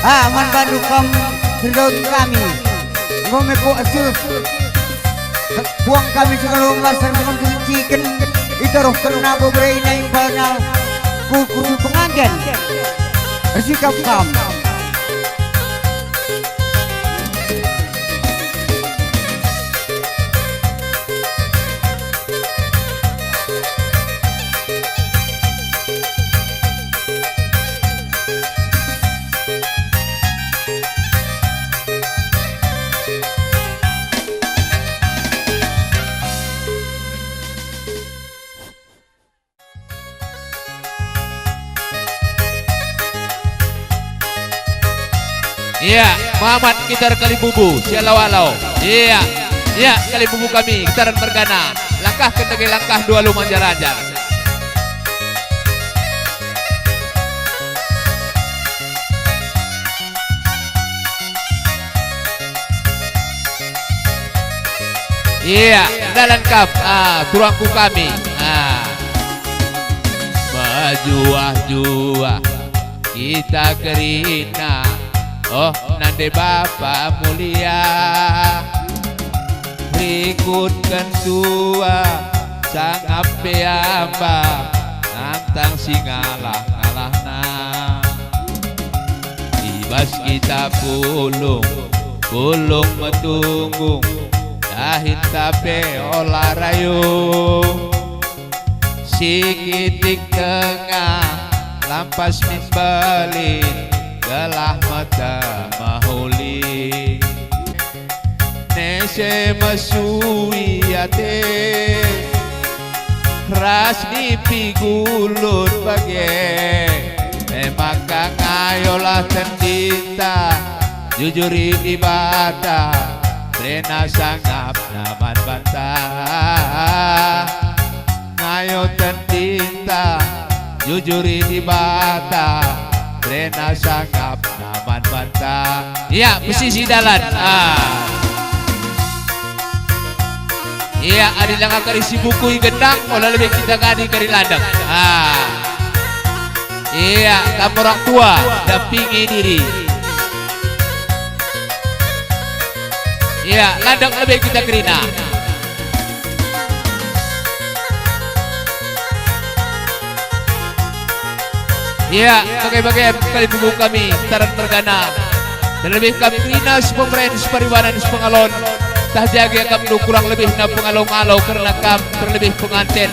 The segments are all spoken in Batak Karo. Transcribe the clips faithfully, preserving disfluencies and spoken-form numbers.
Ah, man bandu kam serdauh kami. Enggo me kuakses puang kami si ngalo maser dengan kenciken. Ita roh kena beberena impalna ku kursi penganten. Ersikap kam. Ia, Mamat gitar kalimbubu, si alau-alau. Ia, ia, kalimbubu kami, gitaran mergana. Langkahken dage langkah dua lu manjar-anjar. Ia, dalan kap, ah, turangku kami. Ah. Mejuah-juah kita kerina, oh, nande Bapa mulia. Rikutken tua, sangap pe amba, nantang si ngalah-ngalahna. I bas kita pulung, pulung metunggung, dahinta pe ola rayo. Sikitik tengah, lampas min mbelin, gelah mata mehuli. Nese mesui ate, ras nipi gulut bage. E maka ngayolah tendinta, jujuri Dibata, berena sangapna man banta. Ngayo tendinta, jujuri Dibata, berena sangapna man banta. Ia, pesisi dalan. Ah. Ia, adi langa kari si bukui gendang, ola lebe kita kari kari landek. Ah. Ia, kam orang tua, dampingi diri. Ia, landek lebe kita kerina. Ia, bage-bage kalimbubu kami, taran mergana. Terlebih kam kerina si pemeren, si paribanan, si pengalon. Tah jage kam ndu kurang lebihna pengalo-ngalo kerna kam, terlebih penganten.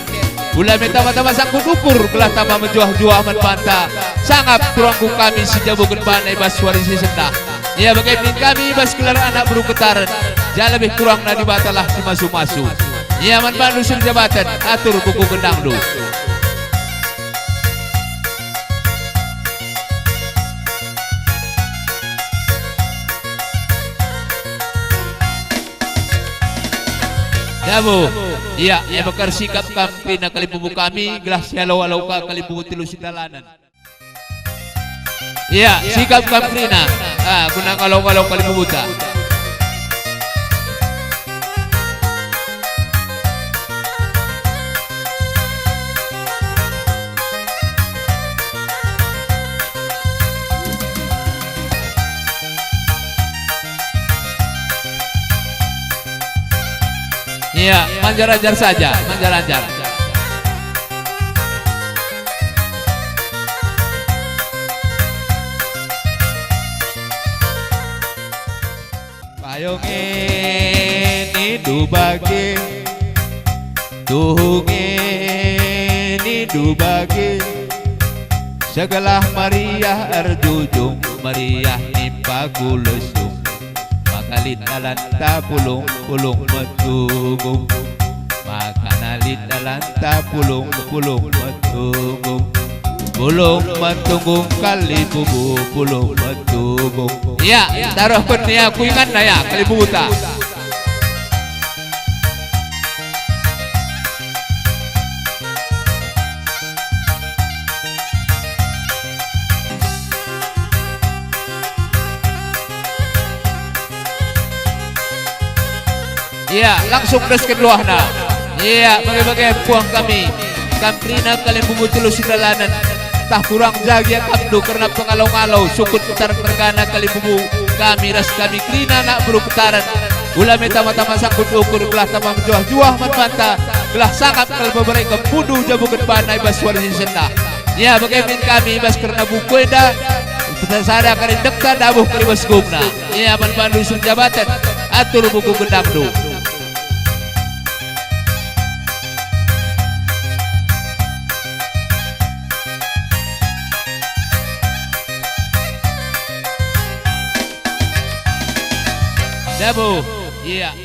Ula me tama-tama sangkut ukur, gelah tama mejuah-juah man banta. Sangap turangku kami si jabuken bana i bas wari si sendah. Ia bage min kami i bas gelar anak beru ketaren, ja lebih kurangna Dibatalah si masu-masu. Ia man bandu si erjabaten, atur buku gendangndu. Dabo, ia, ia mekar sikap kam kerina kalimbubu kami, gelah si alau-alau ka kalimbubu telu si dalanen. Ia, sikap kam kerina. Ah, guna ngalo-ngalo kalimbubuta. Ia, manjar-anjar saja, manjar-anjar. Payo nge nindu bage, tuhu nge nindu bage, segelah meriah erjujung, meriah nimpa ku lesung. Maka lit dalanta pulung-pulung metunggung. Maka lit dalanta pulung-pulung metunggung. Pulung metunggung kalimbubu pulung metunggung. Ia, taruhken ia ku inganna ia kalimbubuta. Ia, langsung desken luahna. Ia, bage-bage puang kami. Kam kerina kalimbubu telu si dalanen. Tah kurang jagia kamndu kerna pengalo-ngalo sukut Petaren mergana kalimbubu kami ras kami kerina anak beru Petaren. Ula me tama-tama sangkut ukur gelah tama mejuah-juah man banta, gelah sangap kal bebereken pundu jabuken bana i bas wari si sendah. Ia bage min kami i bas kerna buku enda, sada kari ndekta ndabuh kari bas gumna. Ia man bandu sung jabaten, atur buku gendangndu. Dabo, iya.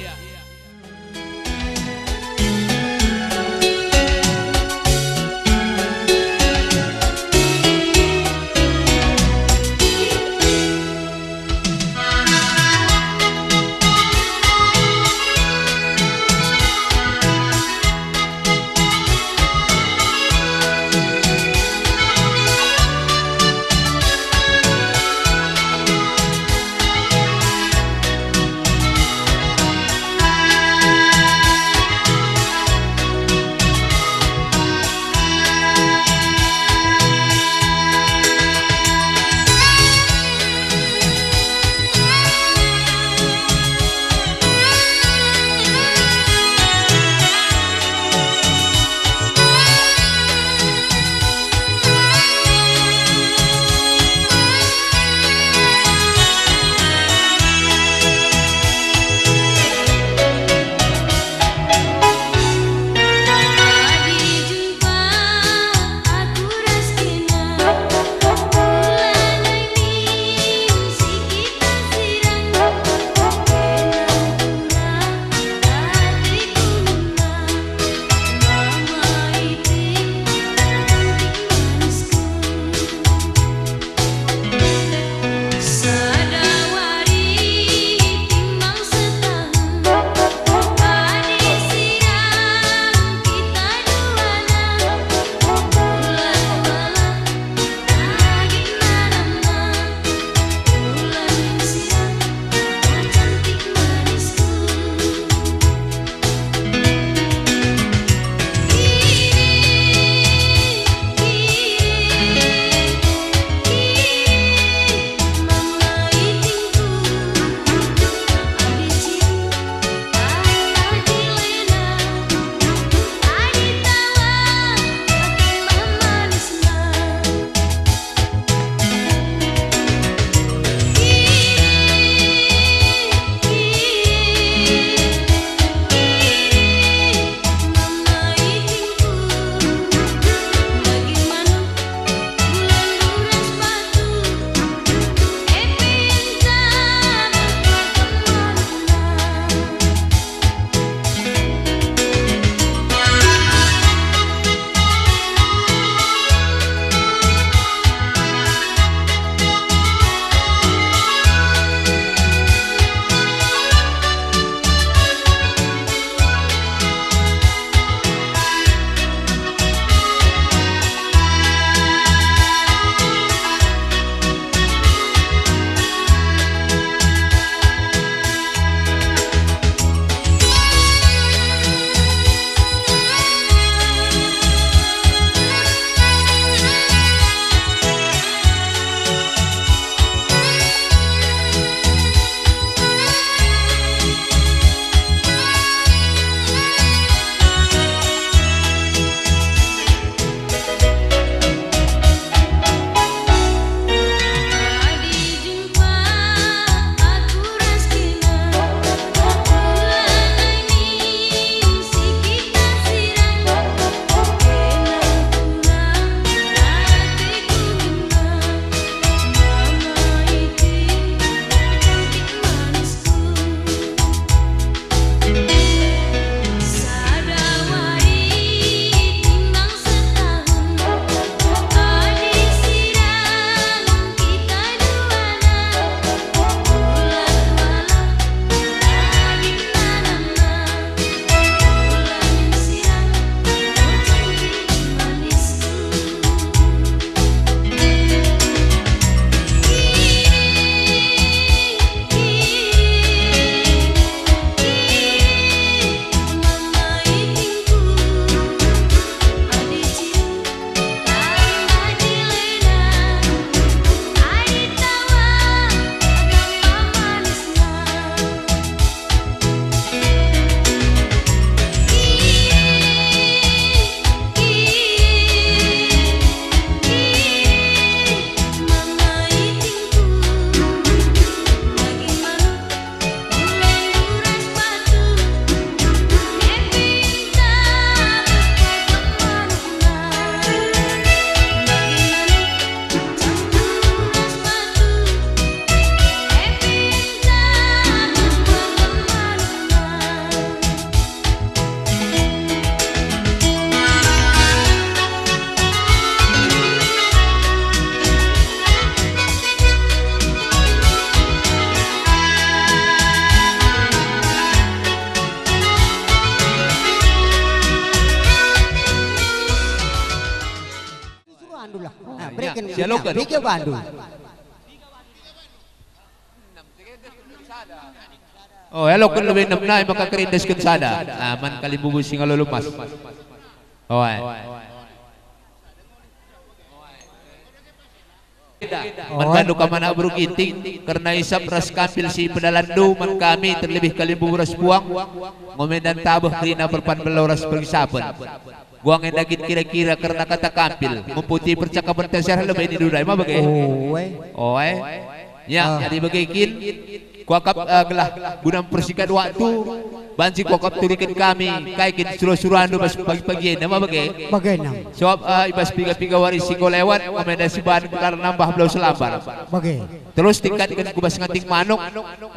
Sialoken. Piga bandu? Oh, aloken lebe enem nai maka kerindesken sada. Ah, man kalimbubu Singalo Lumas. Oe. Man bandu kam anak beru Ginting, kerna isap ras kampil si pedalanndu man kami, terlebih kalimbubu ras puang, nggo mendan tabeh kerina perpan belo ras pergisapen. Guang enda kin kira-kira kerna kata kampil, mumputi percakapen Tasar lebe nindu ndai ma bage? Oe. Oe. Ya, ah, jadi bage kin, kuakap, eh, gelah guna mempersingkat waktu, banci kuakap turiken kami, kai kin sura-surandu bas pagi-pagi enda ma bage? Bage nam. Sebab, eh, i bas piga-piga wari si enggo lewat, kami enda sibahan gelar nambah belau selambar. Bage. Terus tingkatken ku bas nganting manuk,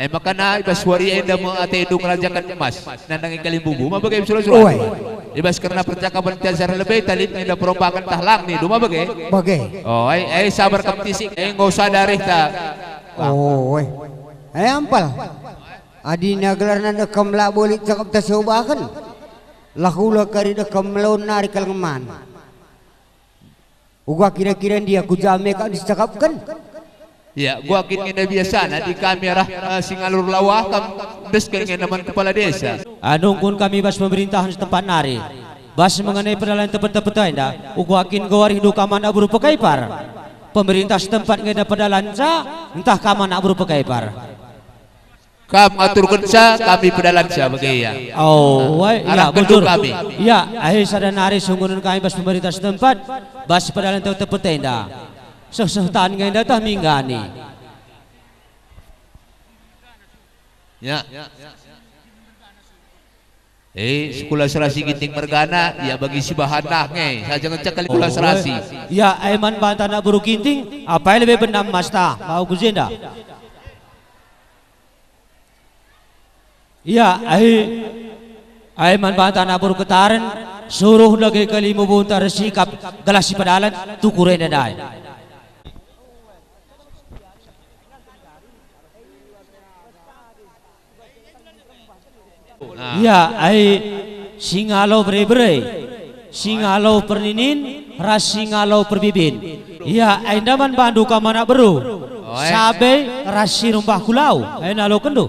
eh, makana i bas wari enda me atendu ngerajaken emas, nandangi kalimbubu ma bage sura-sura. Oe. I bas kerna percakapen Tasar lebe, talit enda perombaken tah lang nindu ma bage? Bage. Oh, eh, eh, sabar kam tisik, eh, enggo sada arihta. Oe. Eh, Ampal. Adina gelarna nde kam labo lit cakap tasobaken. Lah kula kari nde kam melon nari kal ngeman. Uga kira-kira ndia ku ja me kak sicakapken? Ya, gua kin ngenda biasana di kami arah, eh, Singalur Lawah kam desken ngenda man kepala desa. Anungkun kami bas pemerintahan setempat nari. Bas mengenai perdalan tepet-tepet enda, uga kin enggo arihndu kam anak beru Pekaipar? Pemerintah setempat ngenda pedalanca, ntah kam anak beru Pekaipar? Kam ngaturkenca, kami pedalanca bage ia. Oh, wai, ya, arahken bujur. Kami. Ya, ahi sada nari sunggunen kami bas pemerintah setempat, bas pedalan tepet-tepet enda. Seh-seh tan ngenda tah minggani. Ya. Eh, sekula serasi Ginting mergana, ya bagi si bahan nah nge, saja ngecek kali kula serasi. Ya, ai man banta anak beru Ginting, apai lebe benam masta, mau ku jenda. Ya, ai, ai man banta anak beru Ketaren, suruh dage kalimbubu ntar sikap gelah si pedalan, tukur enda ndai. Nah. Ya, ai Singalo Bere-bere, Singalo Perninin, ras Singalo Perbibin. Ya, ai ndaman bandu kam anak beru. Oe. Sabe ras si rumbah kulau. Ai nalokenndu.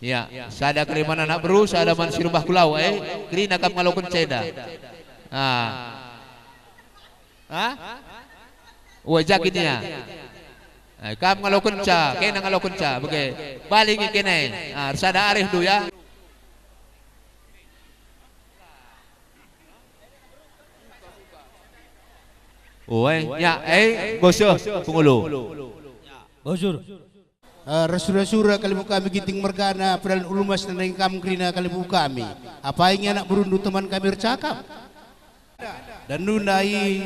Ya, sada keriman anak beru, sada man si rumbah kulau, eh, kerina kam ngaloken ceda. Ah. Ah? Ue jakin ia. Eh, kam ngalokenca, kena ngalokenca, bage. Bali nge kena, eh. Ah, ersada arihndu ya. Ue, ya, eh, boseh, pengulu. Bosur. Eh, ras sura-sura kalimbubu kami Ginting mergana, pedalan ulu mas nandangi kam kerina kalimbubu kami. Apai nge anak berundu teman kami ercakap? Dan nu ndai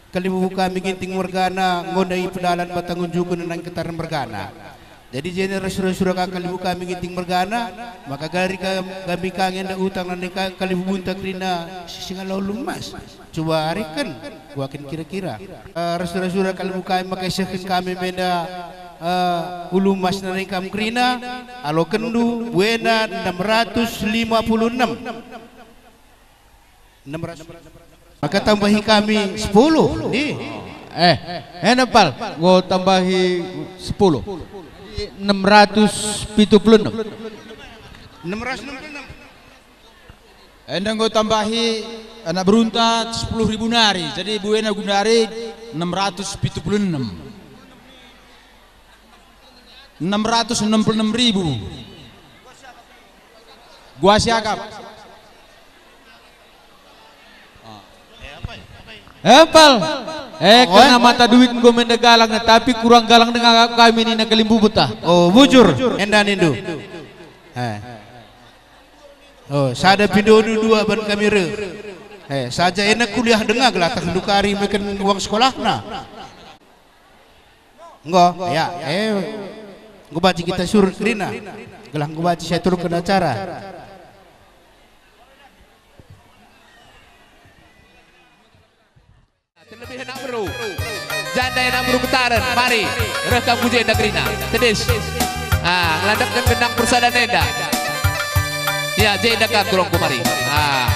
kalimbubu kami Ginting mergana, enggo ndai pedalan batang unjuken nandangi Ketaren mergana. Jadi jene ras sura-sura ka kalimbubu kami Ginting mergana, maka gari ka-, kami ka nge enda utang nandangi ka-, kalimbubunta kerina si Singalo Lumas. Cuba ariken, kuakin kira-kira. Eh, ras sura-sura kalimbubu kami maka isehken kami menda, eh, ulu mas nandangi kam kerina, alokenndu, buena enam ratus lima puluh enam. Enam ratus. Maka tambahi kami sepuluh, ndi? Eh, eh, Nempal, enggo tambahi sepuluh. Jadi enam ratus pitu puluh enam. Enam ratus enam puluh enam. Enda enggo tambahi anak berunta sepuluh ribu nari, jadi buena gundari enam ratus pitu puluh enam. Enam ratus enam puluh enam ribu. Gua siakap. Empal. Eh, kena mata duit enggo menda galang, tapi kurang galang denga kami nina kalimbubu ta. Oh, bujur, enda nindu. Eh. Oh, sada pindondu dua ban kami reh. Eh, saja ena kuliah denga gelah tah ndukari meken uang sekolahna. Enggo, ya, eh, enggo banci kita surut kerina. Gelah enggo banci saya turunken acara. Terlebih anak beru. Janda anak beru Ketaren, mari. Reh kam ku jenda kerina. Tedis. Ah, ngelandakken gendang persadan enda. Ya, jenda ka turangku mari. Ah.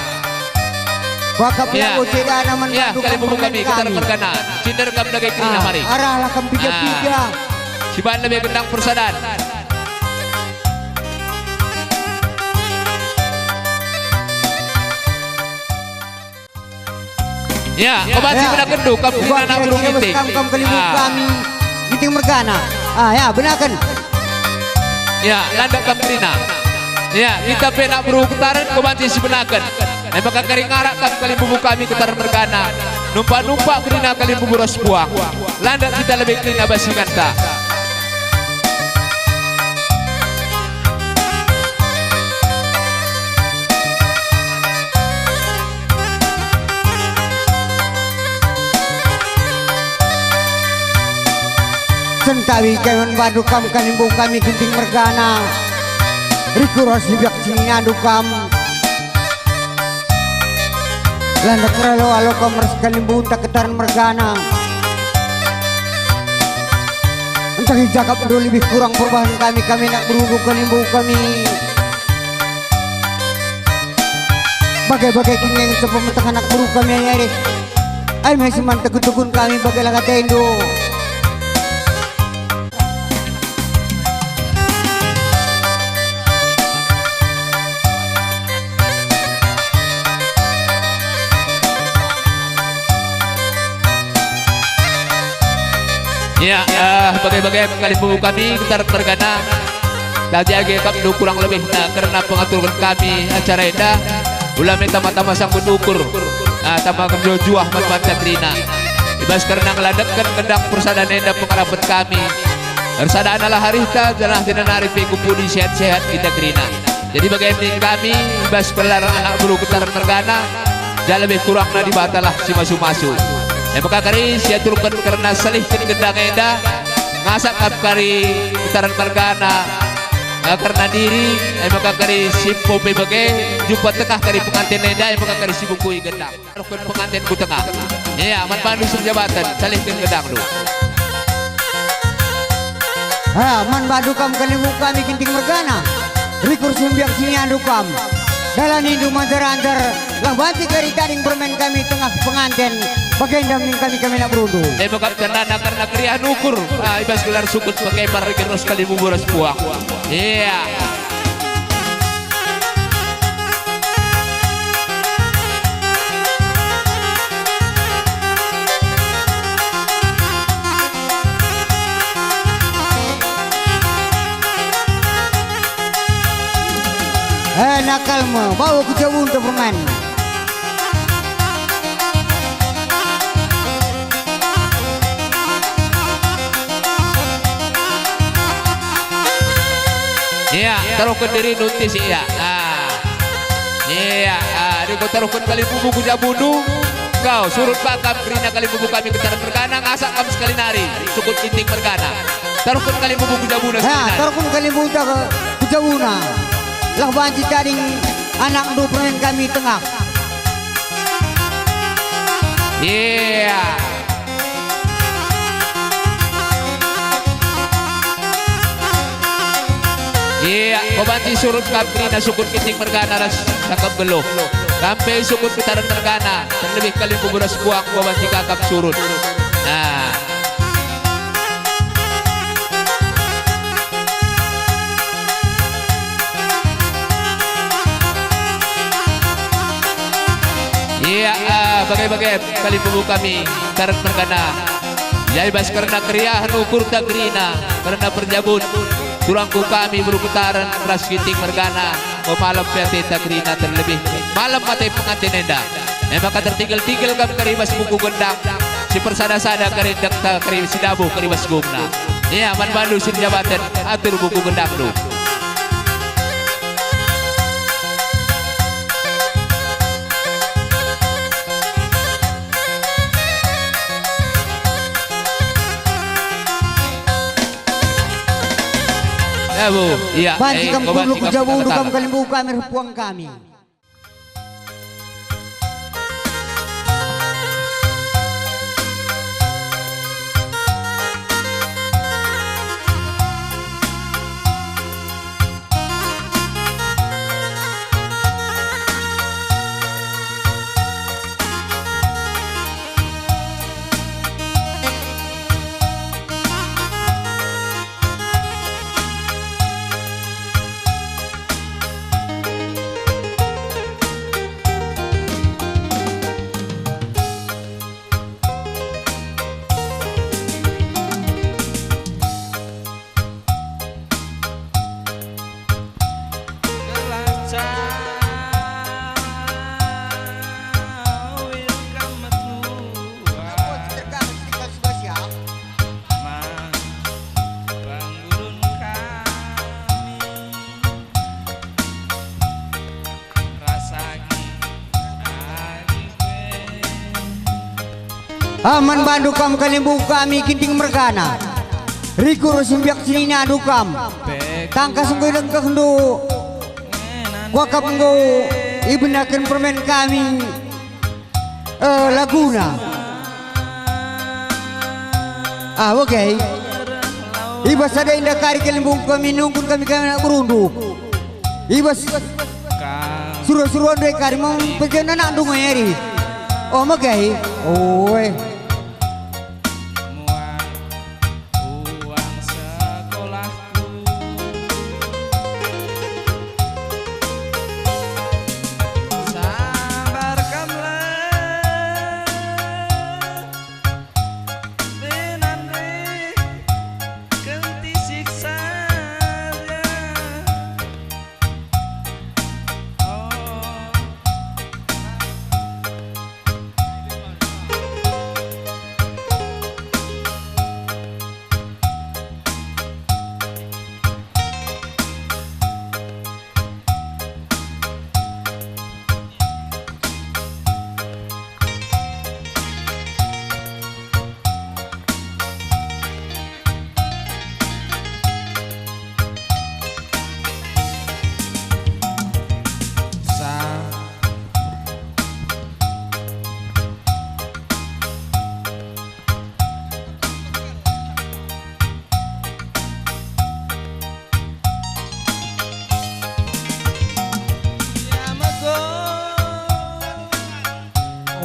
Kuakap ya. Lagu cedana man. Ya, bandu kalimbubu kami, kami. Ketar mergana. Cinder kam dage kerina. Ah, mari. Arahlah kam piga-piga. Ah. Siban lebe gendang persadan. Ya, obat si benaken du, kam kerina anak beru Ginting. Kam, kam kalimbubu kami, Ginting mergana. Ah, ya, benaken. Ya, landak kam kerina. Ya, kita pe anak beru Ketaren, obat si benaken. E maka kari ngarak kam kalimbubu kami Ketaren mergana. Numpak-numpak kerina kalimbubu ras puang. Landak kita lebe kerina bas inganta. Sentawi kai man bandu kam kalimbubu kami Ginting mergana. Riku ras biak sininandu kam. Landak eralo-alo kam ras kalimbubunta Ketaren mergana. Ntah ijakapndu lebih kurang perbahan kami, kami anak berundu kalimbubu kami. Bage-bage kin ngenca pemeteh anak beru kami ari-ari. Ai me si man tekun-tekun kami bage la atendu. Ya, eh, bage-bage kalimbubu kami Ketaren mergana. Tadi age kam du kurang lebihna kerna pengaturken kami acara enda. Ula me tama-tama sangkut ukur. Ah, tama kerjuah-juah man banta kerina. I bas kerna ngeladekken gendang persadan enda pengarapen kami. Ersadanalah arihta, janah si nari pe ku pudi sehat-sehat kita kerina. Jadi bage nina kami, i bas gelar anak beru Ketaren mergana, ja lebih kurangna Dibatalah si masu-masu. E maka kari siaturken kerna salihken gendang enda, ngasak kam kari Ketaren mergana, eh, kerna diri, e maka kari simpo pe bage, jumpa tekah kari penganten enda, e maka kari sibukui gendang. Taruhken penganten ku tengah. Ia, man bandu si erjabaten, salihken gendangndu. Ha, man bandu kam kalimbubu kami Ginting mergana. Riku ras biak sininandu kam. Dalanindu manjar-anjar, lah banci kari tading permen kami tengah penganten. Bagenda min kami, kami anak berundu. E maka kerna, kerna keriahen ukur. Ah, i bas gelar sukut pekepar, riku ras kalimbubu ras puang. Ia. Eh, nakal me, bau ku jabunta permen. Ia, taruhken dirindu tis ia. Ah. Ia, ah, riku taruhken kalimbubu ku jabundu. Enggo, surut bakam kerina kalimbubu kami Ketaren mergana, ngasak kam sekali nari, sukut Ginting mergana. Taruhken kalimbubu ku jabuna sekali nari. Taruhken kalimbubunta ku jabuna. Lah banci tading anakndu permen kami tengah. Ia. Ia, banci surut kam kerina sukut Ginting mergana ras cakap geluh. Kam pe sukut Ketaren mergana, terlebih kalimbubu ras puang banci kam surut. Nah. Ia, ah, bage-bage kalimbubu kami, Ketaren mergana. Ia, i bas kerna keriahen ukurta kerina, kerna perjabun turangku kami beru Ketaren ras Ginting mergana, pemalem pe ateta kerina terlebih malem ate penganten enda. E maka tertigel-tigel kam kari bas buku gendang, si persada-sada kari dekta kari si dabuh kari bas gumna. Ia, man bandu si erjabaten, atur buku gendangndu. Abu, ia, banci eh, kam kundul ku jabundu kam kalimbubu kami ras puang kami. Ah, man bandu kam kalimbubu kami Ginting mergana. Rikur sembiak seninandu kam. Tangkas enggo idengkehndu. Kuakap enggo ibenaken permen kami, eh, laguna. Ah, oke. I bas sada enda kari kalimbubu kami nungkun kami kami anak berundu. I bas sura-sura ndai kari mem pejen anakndu ngeri. Oh, mega i. Oe. Muat uang sekolahku. Sabar kamlah. Benan re, kentisik saja. Oh.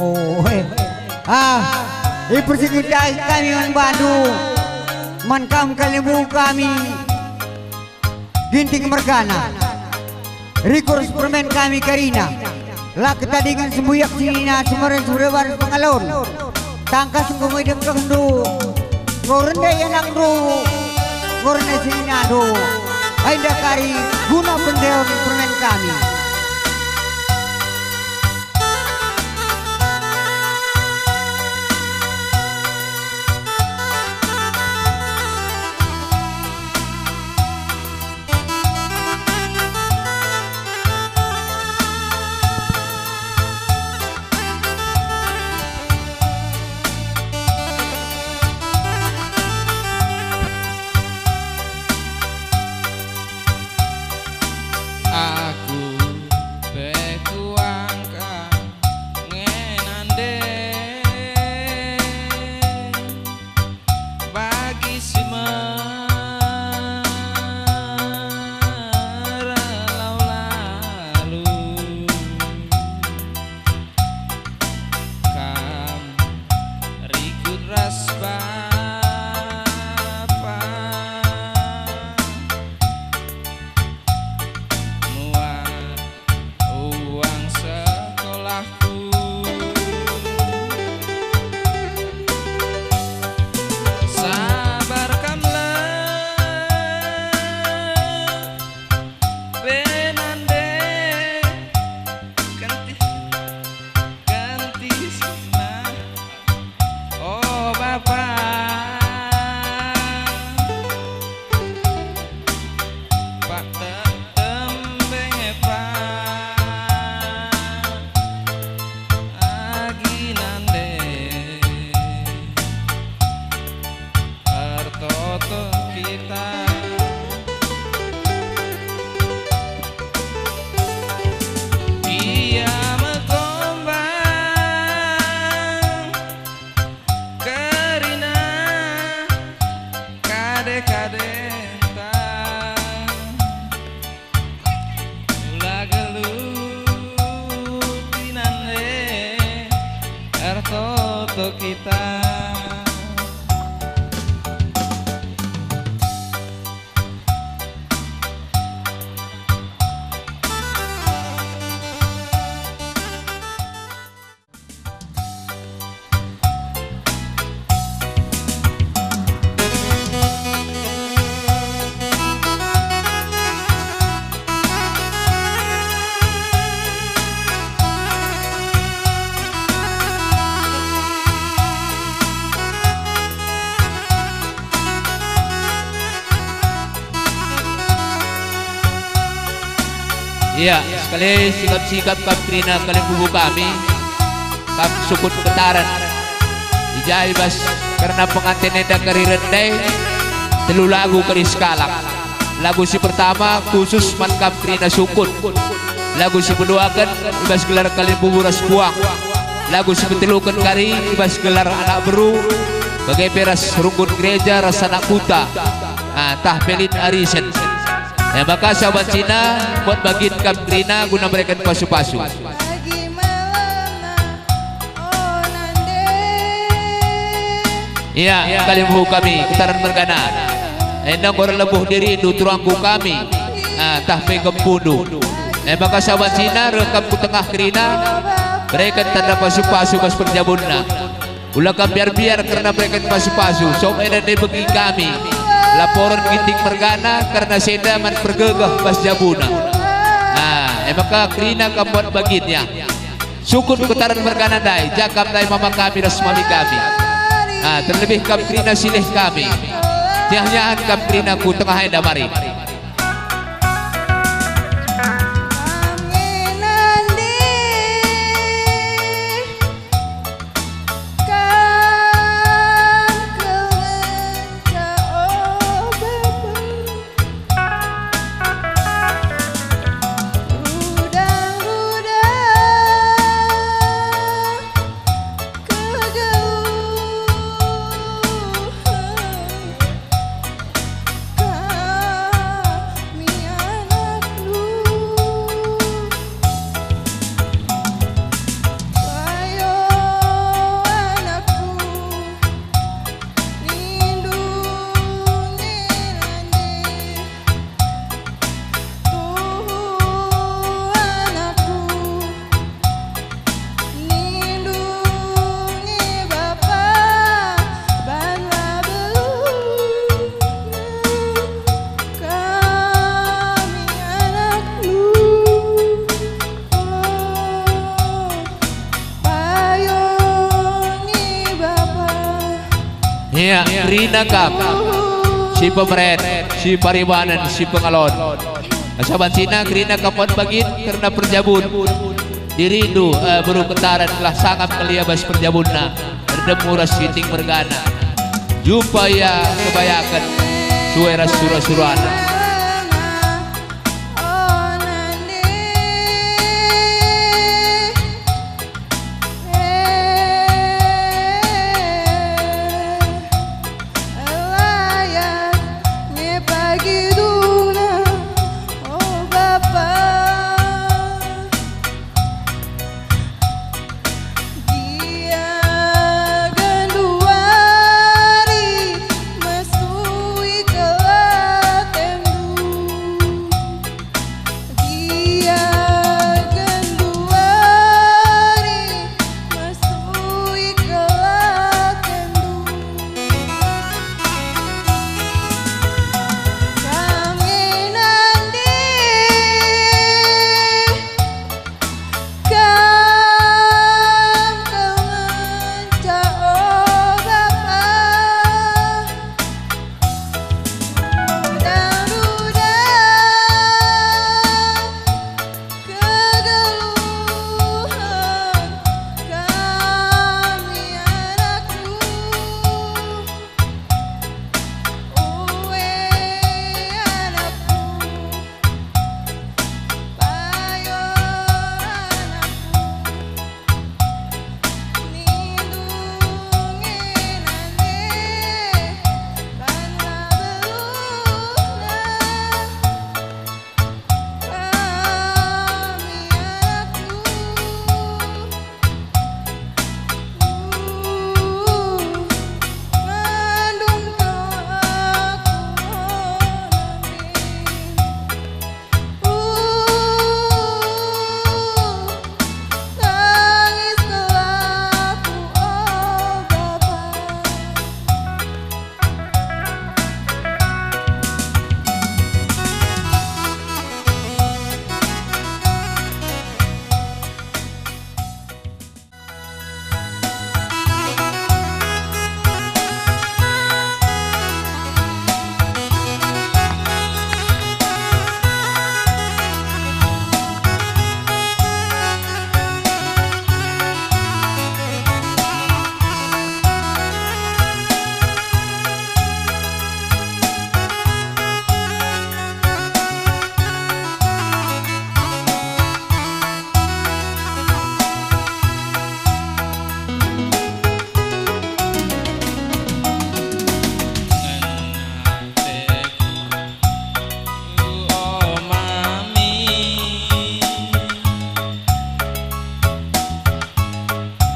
Oh, eh. Ah, ipersingeti kami man bandu, man kam kalimbubu kami. Ginting mergana. Rikur permen kami karina. La ketadingen sembuyak senina, semeren seberebar pengalon. Tangkas enggo idengkehndu. Enggo rende anakndu. Enggo rende seninandu. Enda kari guna pendeon permen kami. Aku pe kuangka ngenande bagi si merlau lalu. Kam rikut ras bapa. Muat uang sekolahku. Sabar kamlah, benande, kenti, kenti senina. Oh, Bapa, Pak, te-, tembe, Pak, agi nande ertoto kita. Ia megombang kerina kade-kadenta. Ula geluh tinan e ertoto kita. Iya, sekali sikap-sikap kam kerina kalimbubu kami, kam sukut getaran. I Jai bas kerna penganten enda kari rende, telu lagu kari sekalak. Lagu si pertama khusus man kam kerina sukut. Lagu si peduaken i bas gelar kalimbubu ras puang. Lagu si peteluken kari i bas gelar anak beru, bage pe ras runggun gereja ras anak kuta. Ah, tah pe lit arisen. E maka saban sina, buat bagin kam kerina guna mereken pasu-pasu. Pagi malamna, oh nande. Ia, kalimbubu kami, Ketaran mergana. Enda enggo erlebuh dirindu turangku kami, ah, tah pe kempundu. E maka saban sina reh kam ku tengah kerina, bereken tanda pasu-pasu bas perjabunna. Ula kam biar-biar kerna mereken pasu-pasu, song enda nde begi kami. Laporen Ginting mergana kerna si enda man pergegeh bas jabuna. Ah, e maka kerina kam buat bagin ia. Sukut Ketaran mergana ndai, ja kam ndai mama kami ras mami kami. Ah, terlebih kam kerina si lih kami. Nyah-nyahen kam kerina ku tengah enda mari. Kami anakndu, payo anakku, nindu nge nande. Tuhu anakku, nindu nge bapa, banla beluhna kami anakndu. Oh, payo nge bapa. Ia, kerina kam, si pemeren, si paribanen, si pengalon. Saban sina kerina kam buat bagin kerna perjabun. Dirindu, eh, beru Ketaran gelah sangap kal ia bas perjabunna, erdemu ras Ginting mergana. Jumpa ia kebayaken, sue ras sura-surana.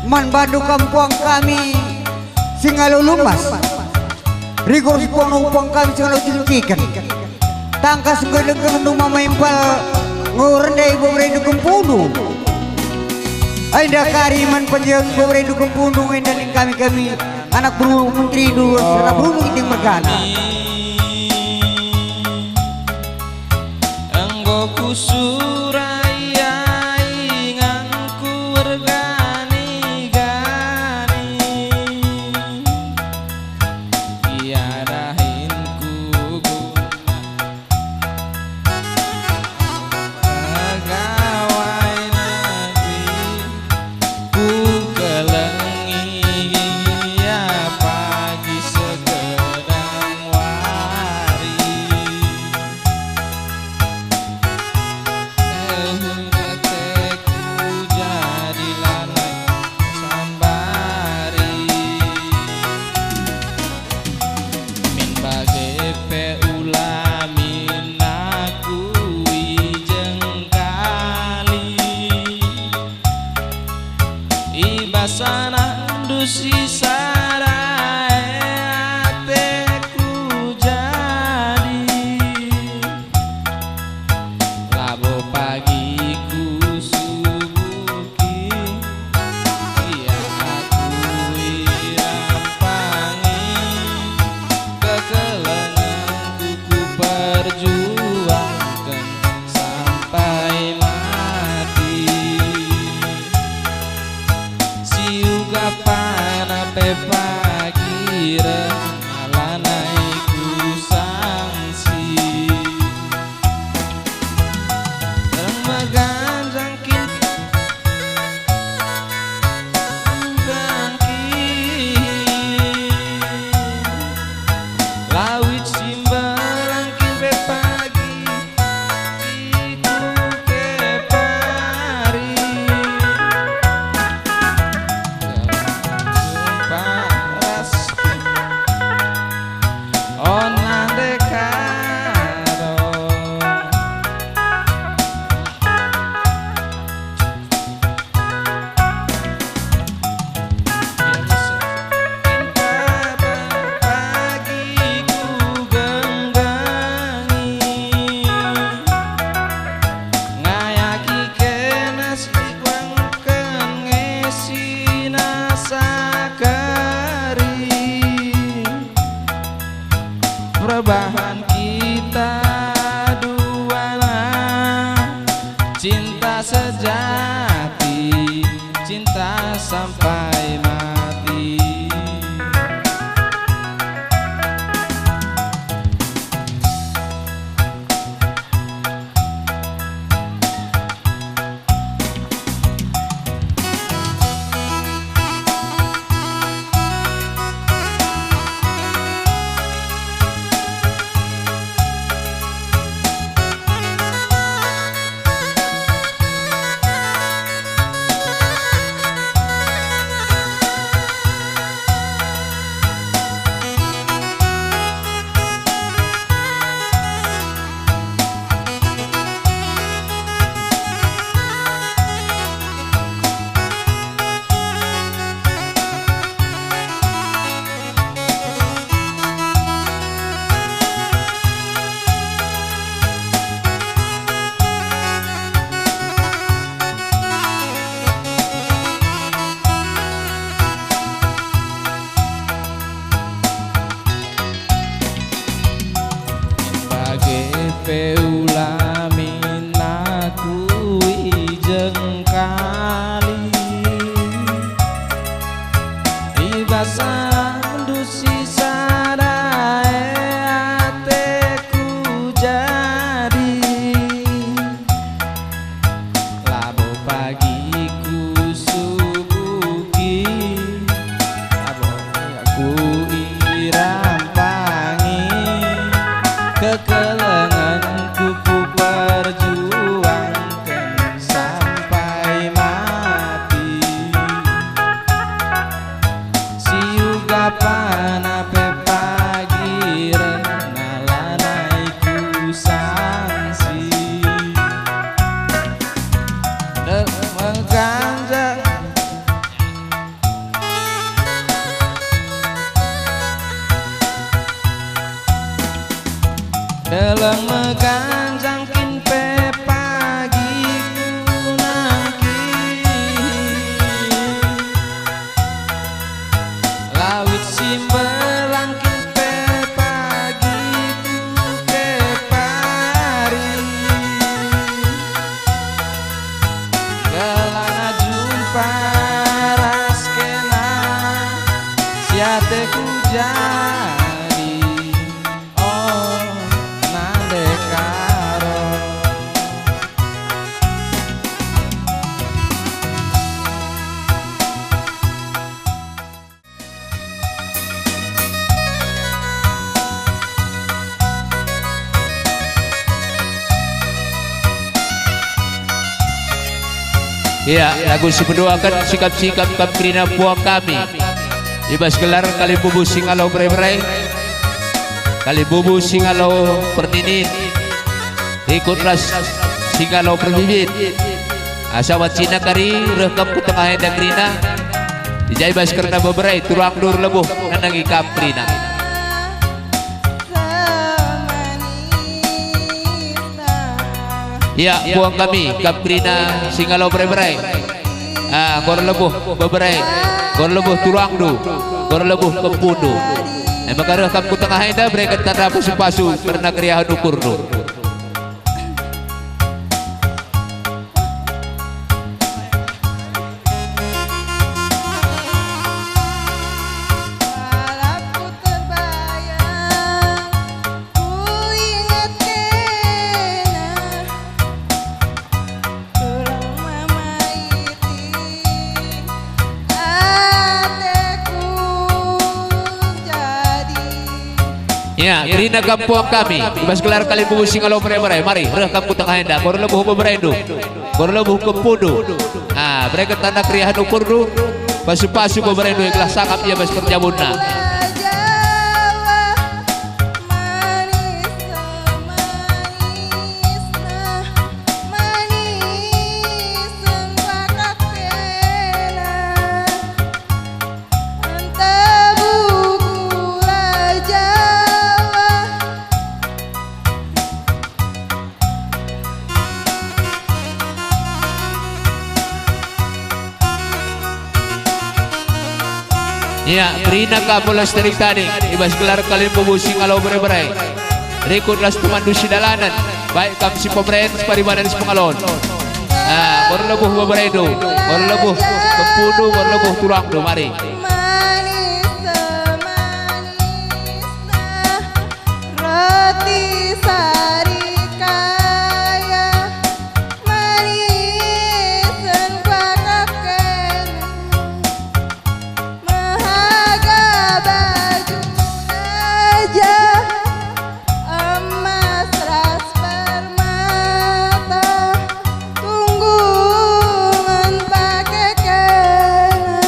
Man bandu kam puang kami si ngalo lumas, rigor si puang puang kami si ngalo jengkiken. Tangkas nggelenggeng numa mempal, ngo rendai beberendu kempundu. Ai ndakari man penjeng beberendu kempundu, enda ning kami, kami anak beru menterindu, serta beru ngiting mergana. Enggo kusurai inganku ergani-gani, iadahinku guna pegawai negeri. Kukelengi ia pagi sekedang wari. Ehun ateku jadi lanai sambari. Min bage pe ulamin aku i jengkali. I bas anakndu si sada e ateku jadi. Labo pagi kusubuki, ia aku irampangi, kekelengenku kuperjuangken sampai mati. Si uga pana pe pagi reh lanai kusangsi. Reh meganjang kin Bangkit, lawit si mberangkin pe pagi, iku kepari. Jumpa ras ona ndekaro. Pagi kugenggangi, ngayaki kena si kuangken nge si nasa keri. Perbahan kita duana, cinta sejati, cinta sampai mati. Ateku jadi, oh, nande karo. Ya, lagu si peduaken sikap-sikap kam kerina puang kami. I bas gelar kalimbubu si ngalo bere-bere, kalimbubu si ngalo perninin, rikut ras si ngalo perbibit. Asa wacina kari reh kam ku tengah enda kerina, i ja i bas kerna bebere turang dur lebuh nandangi kam kerina. Ya, puang kami, kam kerina si ngalo bere-bere. Ah, enggo erlebuh bebere, enggo erlebuh turangndu, enggo erlebuh kempundu. E maka reh kam ku tengah enda, bereken tanda pasu-pasu kerna keriahen ukurndu. Lalapku terbayang, kuinget kena, tolong mama itin ateku jadi. Ya, kerina kam puang kami, i bas gelar kalimbubu si ngalo bere-bere, mari, reh kam ku tengah enda, enggo erlebuh beberendu. Enggo erlebuh kempundu. Ah, bereken tanda keriahen ukurndu. Pasu-pasu beberendu gelah sangap ia bas perjabunna. Anta buku Raja. Ya, kerina kam Mulas Tari Tading, i bas gelar kalimbubu si ngalo bere-bere. Rikut ras temanndu si dalanen, baik kam si pemeren, si paribanan, si pengalon. Ah, enggo erlebuh beberendu, enggo erlebuh kempundu, enggo erlebuh turangndu, mari. Manis semanisna roti sari kaya, manisen kuakapken. Mehaga baju raja, emas ras permata, tunggungan pake kena.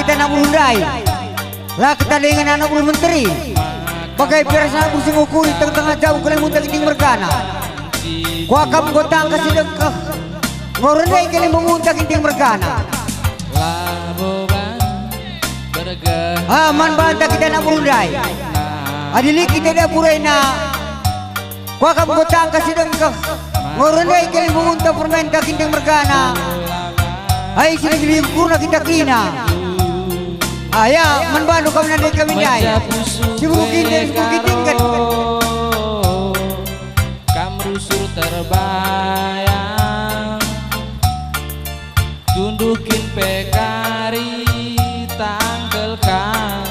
Anak beru ndai, la ketalinga anak beru menteri. Bage pe ras anak beru si ngukuri tengah-tengah jabu kalimbunta Ginting mergana. Kuakap enggo tangkas si dengkeh, enggo rende kalimbunta Ginting mergana. Ah, man banta kita anak beru ndai. Adi lit kita dapur ena, kuakap enggo tangkas si dengkeh, enggo rende kalimbunta permenta Ginting mergana. Ai si negeri ukurna kita kerina. Ah, ya, man bandu kam nande kami ndai. Si beru Ginting, si beru Ginting kan. Kam rusur terbayang. Tunduh kin pe kari tangkelken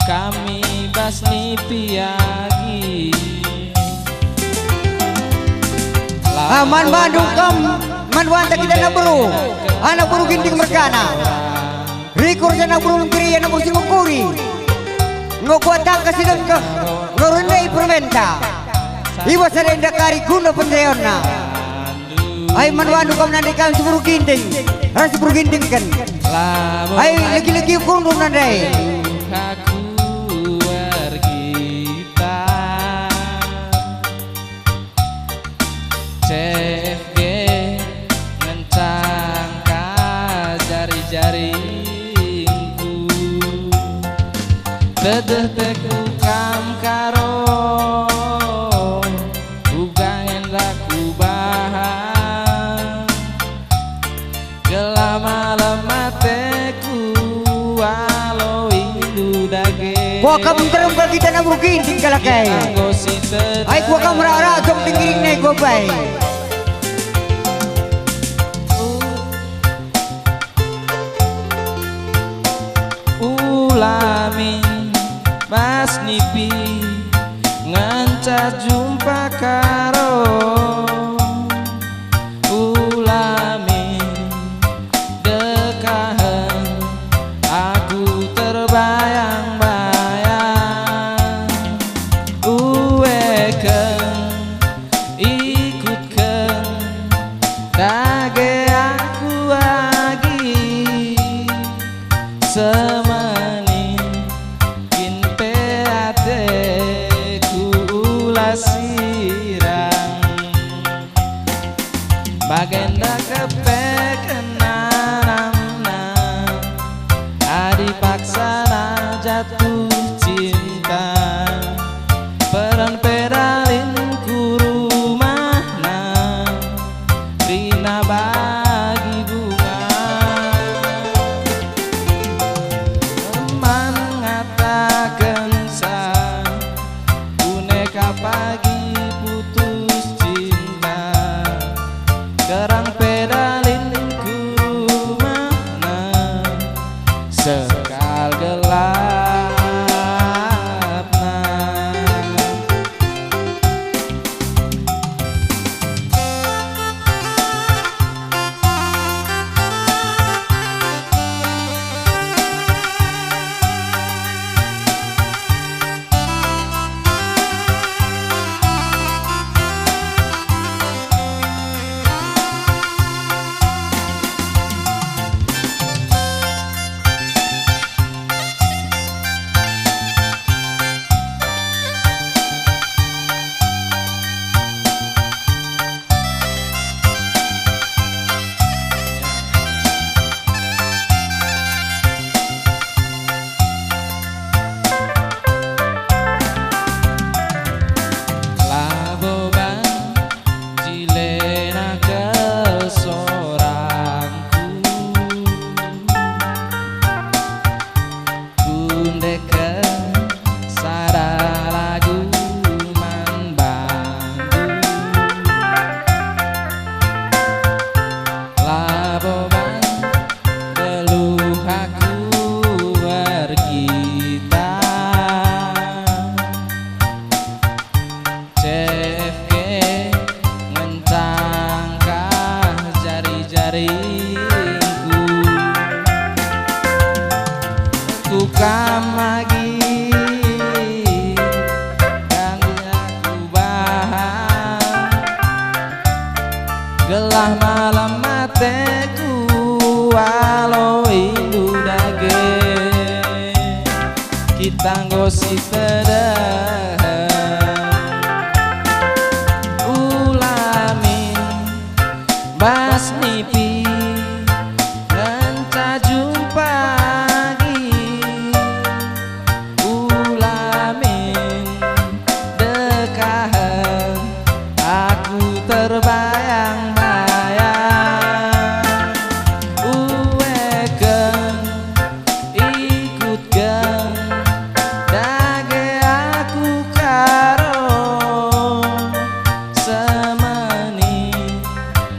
kami bas nipi agi. Ah, man bandu kam, man banta kita anak beru, anak beru Ginting mergana. Rikur anak beru menteri, anak beru si ngukuri. Enggo kuakap tangkas si dengkeh, enggo rende permenta. I bas sada enda kari guna penjayonna. Ai man bandu kam nande kam si beru Ginting, ras si beru Ginting kan. Ai legi-legi ukur ndu nande. Aku ergita. Cef ge ngencangka jari-jaringku. Tedeh teku kam karo, uga enda kubahan. Gelah malem ateku alo indu dage. Kuakap nterem kal kita anak beru Ginting kalak e. Ai kuakap merak-rak jong tinggiring nai kuapai. Ulami bas nipi ngenca jumpa karo. Ulami dekahen aku terbayang-bayang. Ueken, ikutken dage aku agi. Semeni kin pe ateku ula sirang. Bagenda kepeken nanamna, adi paksana jatuh cinta, peren pe dalin ku rumahna, kerina bagi bunga. Teman ngatakenca, bune ka pagi putus cinta, terang pe dalin ku rumahna, sekal gelapna. Labo banci lena kal sorangku. Kundeken sada lagu man bandu. Labo banci geluh aku ergitar. Cef ge ngencangkah jari-jaringku. Ku kam agi dangge aku bahan, gelah malem ateku alo indu dage. tanggo si tedeh. Ulamin bas nipi ngenca jumpa agi. Ulamin dekahen aku terbayang-bayang. Ueken ikutken dage aku karo semeni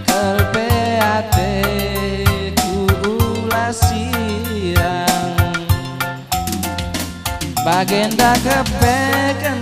kal pe ateku ula sirang. Bagenda kepeken